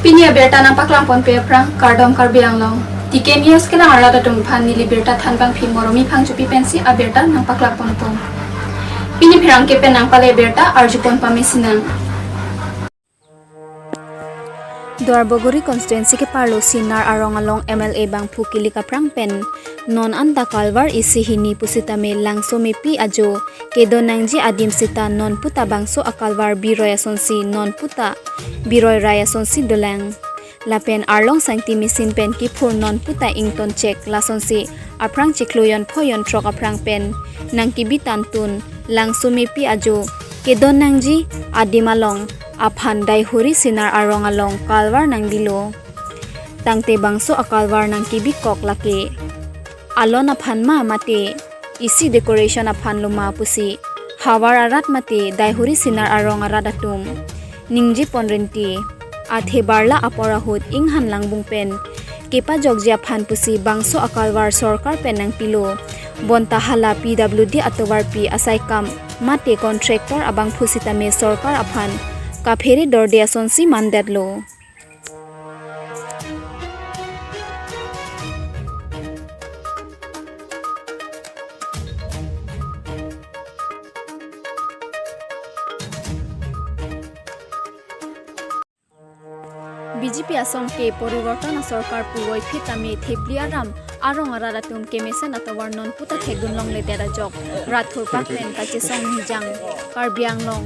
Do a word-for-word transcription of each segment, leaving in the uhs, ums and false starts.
Pini abirta nangpaklang ponpe aphrang kardom Karbi Anglong. T K News kelang arat atum aphan neli birta thanbangpi Moromi Phangchopi pensi abirta nangpaklang ponpo. Pini pherangke pen nangpale birta arjupon pamesinang. Duarbagori constituency keparlo Sinar arong along M L A bangphu kilik aphrang pen non anta kalvar isi hini pusitame langso mepi ajo kedon nangji adim sita non puta bangso akalvar biroi asonsi non puta biroi rai asonsi dolang. Lapen arlong sangti machine pen kiphur non puta ington chek lasonsi aphrang chiklo jon pho jon throk aphrang pen nangkebi tantun langso mepi ajo kedon nangji adim along aphan Daihuri Sinar arong along kalvar nangdilo. Tangte bangso akalvar nangkebikok lake alon aphan ma mate isi decoration aphan lo ma pusi havar arat mate Daihuri Sinar arong arat atum ningje pon renti. Athe barla apor ahut inghan langbung pen kepajokji aphan pusi bangso akalvar sorkar pen nangpilo. Bonta hala P W D atovarpi asaikam mate contractor abangphu sitame sorkar aphan kaphere dorde asonsi mandetlo. B J P asong ke poriborton asorkar puvoiphit tame thepli aram arong arat atum kemesen atovar non puta thekdun longledet ajok rat thurpak pen kachesong nijang. Karbi Anglong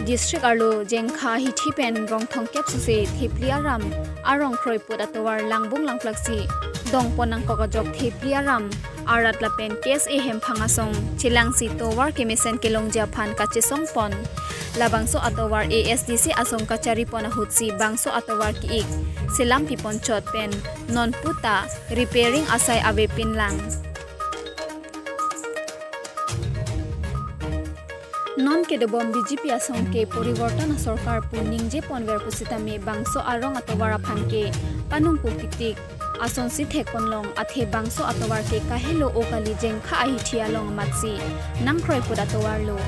district arlo Jengkha hithi pen rong thomkep suse thepli aram arong kroiput atovar langbung langplaksi dongpon nangkok ajok thepli aram arat lapen K S A hemphang asong chelangsi tovar kemesen kelongji aphan kachesongpon. Labangso atovar A S D C asong kacharipon ahutsi bangso atovar ki-ik selam pipon chot pen non puta repairing asai avepinlang. Non kedobom B J P asong ke poriborton asorkar pu ningje ponver pusitame bangso arong atovar aphan ke panungkuk tiktik asonsi thekponlong, athe bangso atovar ke kahelo o kali, Jengkha ahithi along amatsi nangkroiput atovar lo.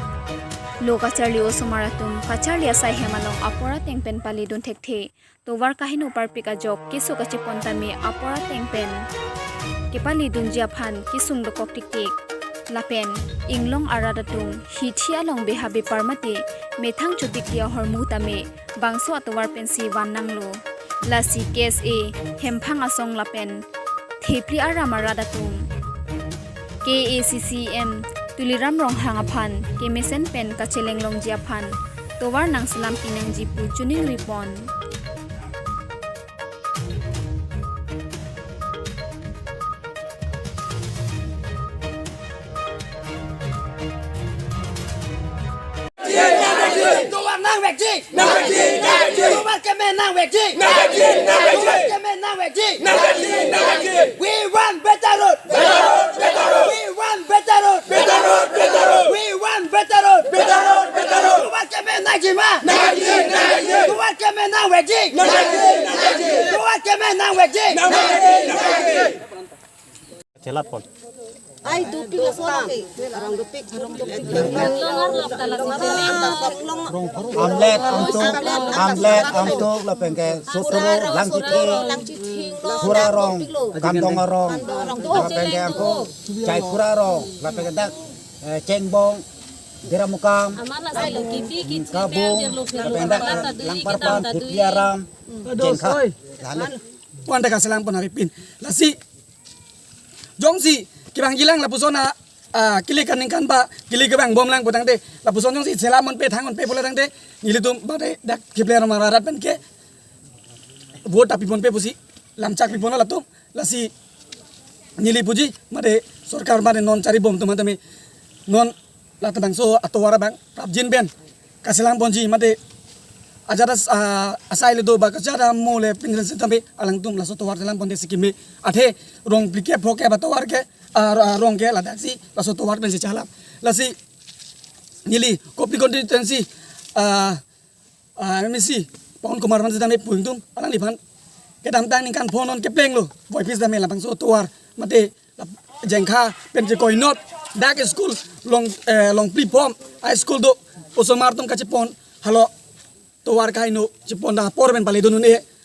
Lo kacharli osomar atum kacharli asai hem along apor ateng pen palidun thekthe. Tovar kaheno parpik ajok keso kachepon tame apor ateng pen kepalidunji aphan kesung dokok tiktik. Lapen inglong arat atum hithi along beha bepar mate methang chotikti ahormu tame bangso atovar pensi van nanglo. Lasi K S A hemphang asong lapen thepli aram arat atum K A A C C E M Tuliram Ronghang aphan kemesen pen kachelenglongji aphan tovar nangselam pinangji pu chuning ripon. Tovar nangvekji. Nangvekji, nangvekji. Tovar keme nangvekji. Nangvekji, nangvekji. Tovar keme nangvekji. Nangvekji, nangvekji. We want better road. Better road, better road. We want better road. Better road, better road. We want better road. Better road, better road. Tovar keme nangji ma. Nangvekji, nangvekji. Tovar keme nangvekji. Nangvekji, nangvekji. Tovar keme nangvekji. Nangvekji, nangvekji. Chelat pon. Ai dupik la pon ke. Arong dupik, arong dupik. Amlet, Amtuk, Amlet, Amtuk lapen ke Sotoro, Langchithing, Langchithing, Khura arong, Kandong arong, lapen ke angko Chaikhura arong, lapen ke dak, eh, Chengbong, Deramukam, Kabung, lapen dak Langparpan, Thepli aram, Jengkha. Lalu. Puan dak kaselam pon avepin. Lasi jongsi kevangjilang lapuson a, ah, kili kaningkan ba, kili kevangbomlang putangte, lapuson jongsi selam ponpe, thang ponpe pulo tangte, nelitum mate dak thepli aram arat pen ke vote ta piponpe pusi lamchak pipon latum. Lasi neli puji mate sorkar mate non charibom atum tame non la tabangso atovar abang prapjin pen kaselam ponji mate ajat as-, ah, asai le do ba kachada mo le pinjil sitame alangtum laso tovar selam ponte si keme. Athe rong phlikep phokep atovar ke, ah, ro-, rong ke ladaksi laso tovar pensi chalam. Lasi neli Kopili constituency, ah, ah, M A C Pawan Kumar aphan sitame pu ingdung alangliphan kedamtang ningkan pho non keplenglo voiphit sitame labangso tovar mate Jengkha pen chekoinot dak school long, eh, Longpli Bom High School do, osomar atum kachepon halo tovar kaheno chepon dak apor pen palidun un-e.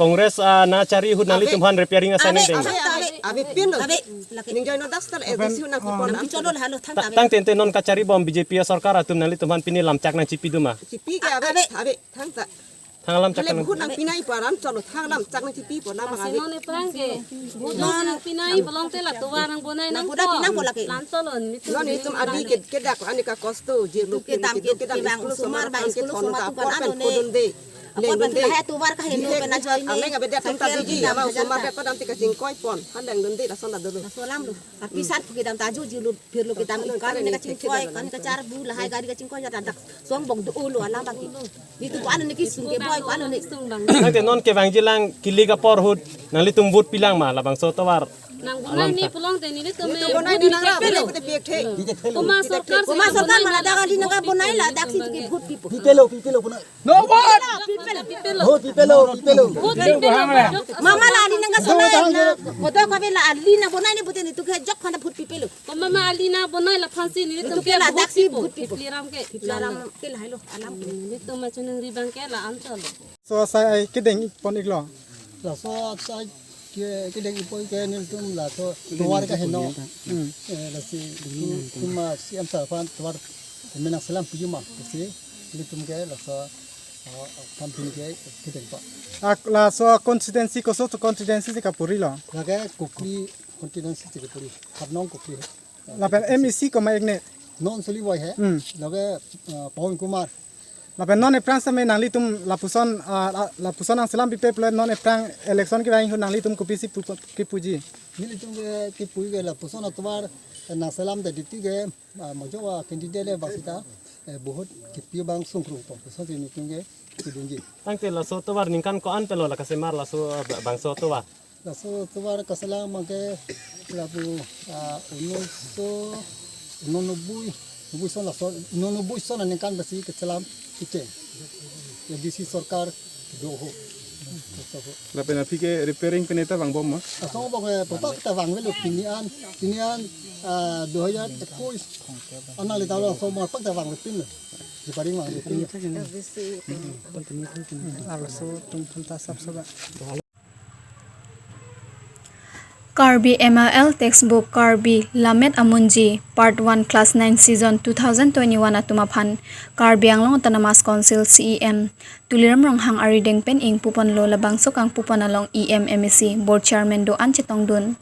Congress, ah, nangchari ahut nanglitum aphan repairing asai nangdeng. Ave, ave, ave, pin lo. Ave, lake. Ning join no dak star A D C nang kipon. Nang kicholo halo thang ta ave. Tangte non kachari bom B J P asorkar atum nanglitum aphan pini lamchak nangchipi doma. Chipi ke ave, ave, thang ta. Thang lamchak. Hale nang. Bhut nangpinai pu alam cholo, thang lamchak nangchipi pu alam. Masi ave. Non ephrang ke. Bhut nangpinai pulote la tovar nangbonai nang. Bhut nangpinai pu lake. Lam cholo nelitum. Non nelitum adi ke, kedak ani ka kosto, jirlo ke dam ke kedam ke bang school osomar bang school osomar atum kan ano ne. Lengdunde. Apot bang lahai tovar kaheno pena join ne. Aleng abe dia tangta duji, ama osomar ke padam ti kachingkoi pon. Han lengdunde lason ta dolo. Laso alam lo. Tapi sat kedam ta aju jirlo, jirlo kedam ikan ne kachingkoi, kan kacharbu lahai gari kachingkoi jada dak. Song bong do ulo alam bang ki. Nelitum ko ano ne kisung ke boy ko ano ne. Tangte non kevangjilang kilik apor ahut nanglitum vote pilang ma labangso tovar. Nangbonai ni pulote nelitum me. Nelitum bonai ni nang ra, vote pipelo. Pute pek the. Komat sorkar, komat sorkar mana dak ali nangkebonai la dak si ke vote pipo. Pipelo, pipelo bonai. No vote. Pipelo. Vote pipelo, pipelo. Vote pipelo. Mama la ali nangkesonai na. Vote kabe la ali nangbonai ni pute nelitum ke jok khana vote pipelo. Ko mama ali nangbonai laphansi nelitum ke la dak si vote pipo. Pipliram ke. Pipliram ke lahai lo alam. Nelitum ma chunung ri bang ke la-an cholo. So asai kedeng pon iklo. Laso asai ke kedeng ipoi ke nelitum laso tovar kaheno. Hmm. Eh, lasi tu, tuma C M sir aphan tovar menang selam pijuma. Lasi nelitum ke laso, ah, campaign ke kedeng pa. Ak laso constituency koso to constituency si kapuri lo. Lake Kukli constituency si kapuri. Haflong Kukli. Lapen M A C komat ikne. Non soli boy he. Hmm. Lake, ah, Pawan Kumar. Lapen non ephrang seme nanglitum lapuson, ah, la-, lapuson nangselam pipe pulote non ephrang election kevang ahut nanglitum kopisi pu-, kipuji. Nelitum ke kipu ke lapuson atovar, eh, nangselam de diti ke, ah, majo a candidate le bang sita, eh, vote kipi bang sungkrung pon. Lapuson si nelitum ke kidunji. Tangte laso tovar ningkan ko-an pelo la kasemar laso, ah, ba-, bangso tovar. Laso tovar kaselam abang ke lapu, ah, unnoiso, unnoboi, noboi son laso, unnoboi son aningkan besi kaselam kecheng. A D C sorkar do ho. Lapen aphi ke repairing pen eta vangbom ma? Laso abang ke popak ta vangvelo pini an, pini an, ah, dua hajar ekuis. Anang le talo laso abang pak ta vangvepin lo. Repairing vangvepin lo. Laso tum tum ta sab sab. Karbi M I L textbook Karbi Lammet Amunji Part one Class nine Season two thousand twenty-one atum aphan Karbi Anglong Autonomous Council C E M Tuliram Ronghang arideng pen ingpuponlo, labangso kangpupon along E M, M A C, Board Chairman do-an chetongdun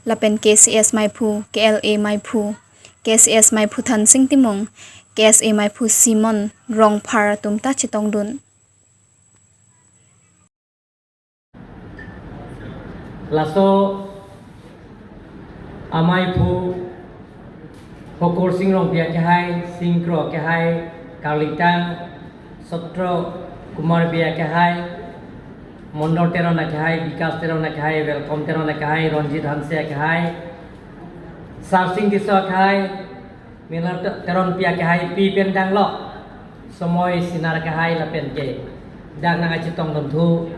lapen K C S maiphu, K L A maiphu, K C S maiphu Thansing Timung, K S A maiphu Simon Rongphar atum ta chetongdun. Laso amaiphu Hokorsing Rongpi akehai, Singkro akehai, Karlitang, Sotro Kumar Bey akehai, Mondol Teron akehai, Bikas Teron akehai, Welcome Teron akehai, Ronjit Hanse akehai, Sarsing Tisso akehai, Milar Teronpi akehai pi pen danglo, Somoy Sinar akehai lapen ke dak nangkachetongdun thu,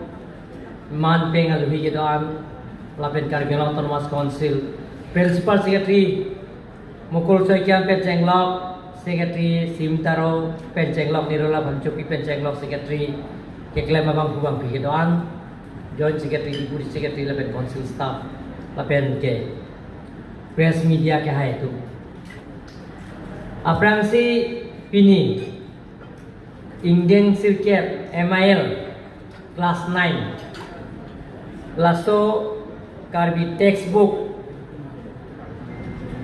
man peng aluhi kedo-an lapen Karbi Anglong Autonomous Council Principal Secretary Mukul Saikian pen chenglok, Secretary Sim Taro pen chenglok, Nirola Bhanchopi pen chenglok, Secretary keklem abangphu bangphi kedo-an, Joint Secretary, Deputy Secretary lapen Council staff lapen ke press media akehai atum. Aphrangsi pini ingdeng sirkep M I L class nine, laso Karbi textbook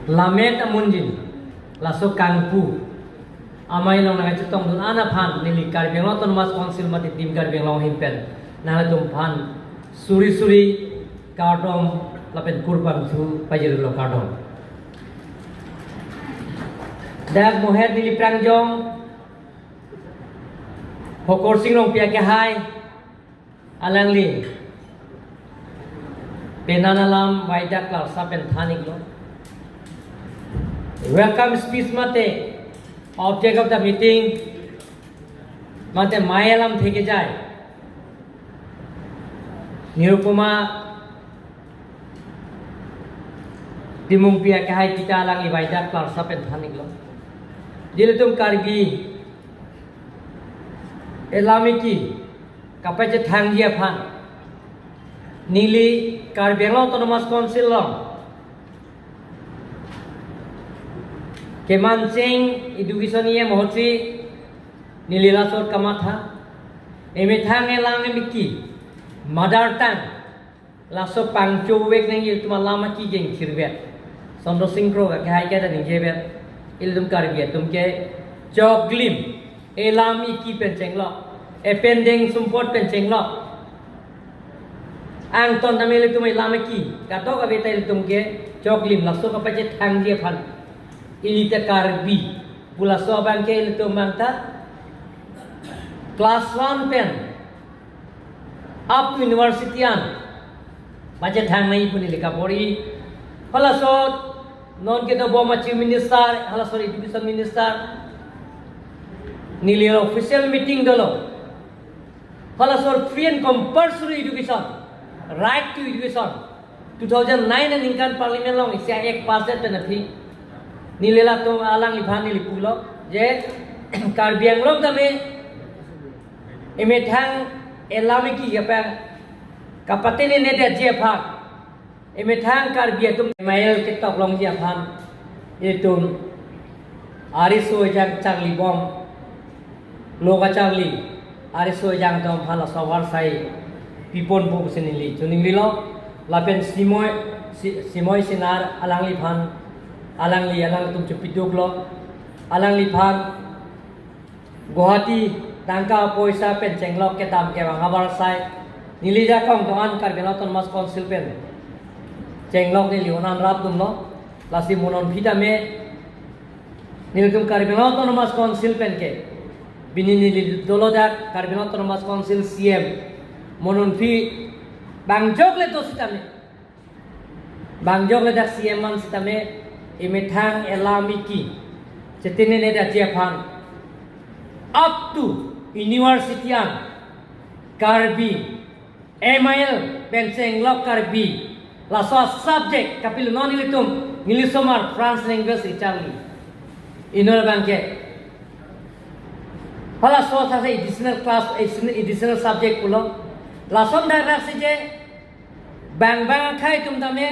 Lammet Amunji, laso kangpu amei along nangkachetongdun-an aphan neli Karbi Anglong Autonomous Council mate Team Karbi Anglong ahin pen nanglitum aphan suri suri kardom lapen kurvangthu pajirlo, kardom. Dak moher neli prangjong Hokorsing Rongpi akehai, alangli penan alam Vaidak Klarsa pen than-iklo. Welcome speech mate object of the meeting mate mei alamthe kejai Nirupama Timungpi akehai kita alangli Vaidak Klarsa pen than-iklo. Ilitum Karbi elam eki kapachethangji aphan neli Karbi Anglong Autonomous Council along kemancheng education E M ahutsi neli laso kamatha, emethang elam eki mother tongue laso pangchok vek nangji atum alam eki kengthirvet. Sondro Singkro akehai ke ta ningjevet, ilitum Karbi atum ke choklim, elam eki pen chenglok, ependeng sumpot pen chenglok. Angton tame ilitum elam eki katok ave ta ilitum ke choklim, laso kapachethangji aphan ili ta Karbi pu laso abang ke ilitum abang ta class one pen up to university an pachethang nangji pu neli kabor-i. Halaso non kedobom a Chief Minister, halaso Education Minister, neli official meeting dolo. Halaso free and compulsory education, right to education, two thousand nine aningkan Parliament along isi Act pass det pen aphi neli latum alangliphan neli pulo je Karbi Anglong tame emethang elam eki kapang kapatene ne detji aphan, emethang Karbi atum M I L ketok longji aphan, itum ariso ejang charlibom, lo kacharli ariso ejang atum aphan laso avarsai piponpo pusi neli choningrilo. Lapen Simoy, Si-, Simoy Sinar alangliphan, alangli alangtum chepiduklo, alangliphan Guwahati tangka poisa pen chenglok kedam kevang avarsai neli jakong do-an Karbi Anglong Autonomous Council pen chenglok neli onan rapdunlo. Lasi mo non aphi tame nelitum Karbi Anglong Autonomous Council pen ke, pini neli dolo dak Karbi Anglong Autonomous Council C M, mo non aphi bangjok le do sitame, bangjok le dak C M an sitame, emethang elam eki chetene ne detji aphan, up to university an Karbi, M I L pen chenglok Karbi, laso subject kapilo non ilitum neli osomar French language kacharli. Inut abang ke halaso thase additional class, additional subject pulo. Lason dak dak si je bang bang akhei atum tame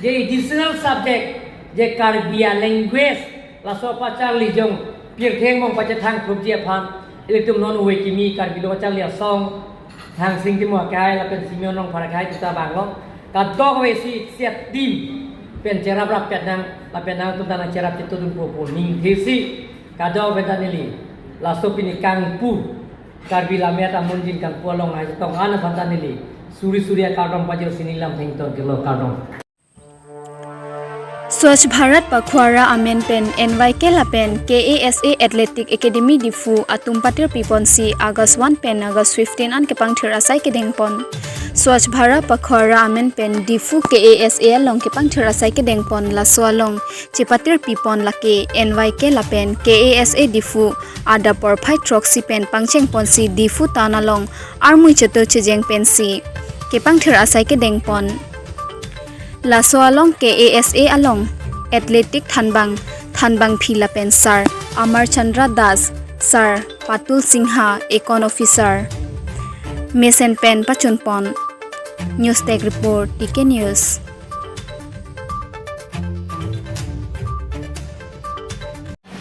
Je additional subject, je Karbi a language, laso pacharli jong pirthe angbong pachethang thupji aphan, ilitum non ove kimi Karbi lo pacharli asong, Thangsing Timung akhai lapen Simeon Rongphar akhai tuta banglo. Kadokave si siat tim pen cherap rap pet nang, lapen nangtum ta nang cherap chetudun popo ning thesi. Kadokave ta neli laso pini kangpu, Karbi Lammet Amunjin kangpu along hai tong an aphan ta neli suri suri akardom pajirsi neli lam thengton kelo, kardom. Swachh Bharat Pakhwara amen pen N Y K lapen K A S A Athletic Academy Diphu atum patirpi ponsi August one pen August fifteen an kepangthir asai kedeng pon. Swachh Bharat Pakhwara amen pen Diphu K A S A along kepangthir asai kedeng pon, laso along chepatirpi pon lake N Y K lapen K A S A Diphu adap porphai throksi pen pangcheng ponsi Diphu town along armui chetur chejeng pensi kepangthir asai kedeng pon. Laso along K A S A along athletic thanbang, thanbangpi lapen Sir Amar Chandra Das, Sir Patul Singha, Econ Officer, mesen pen pachun pon. News Desk Report, T K News.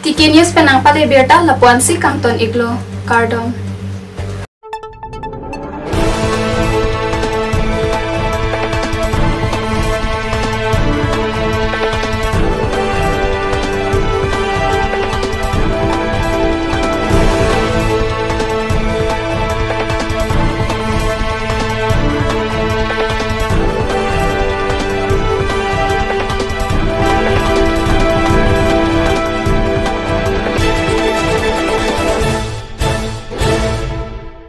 T K News pen nangpale birta lapu-ansi kangton iklo, kardom.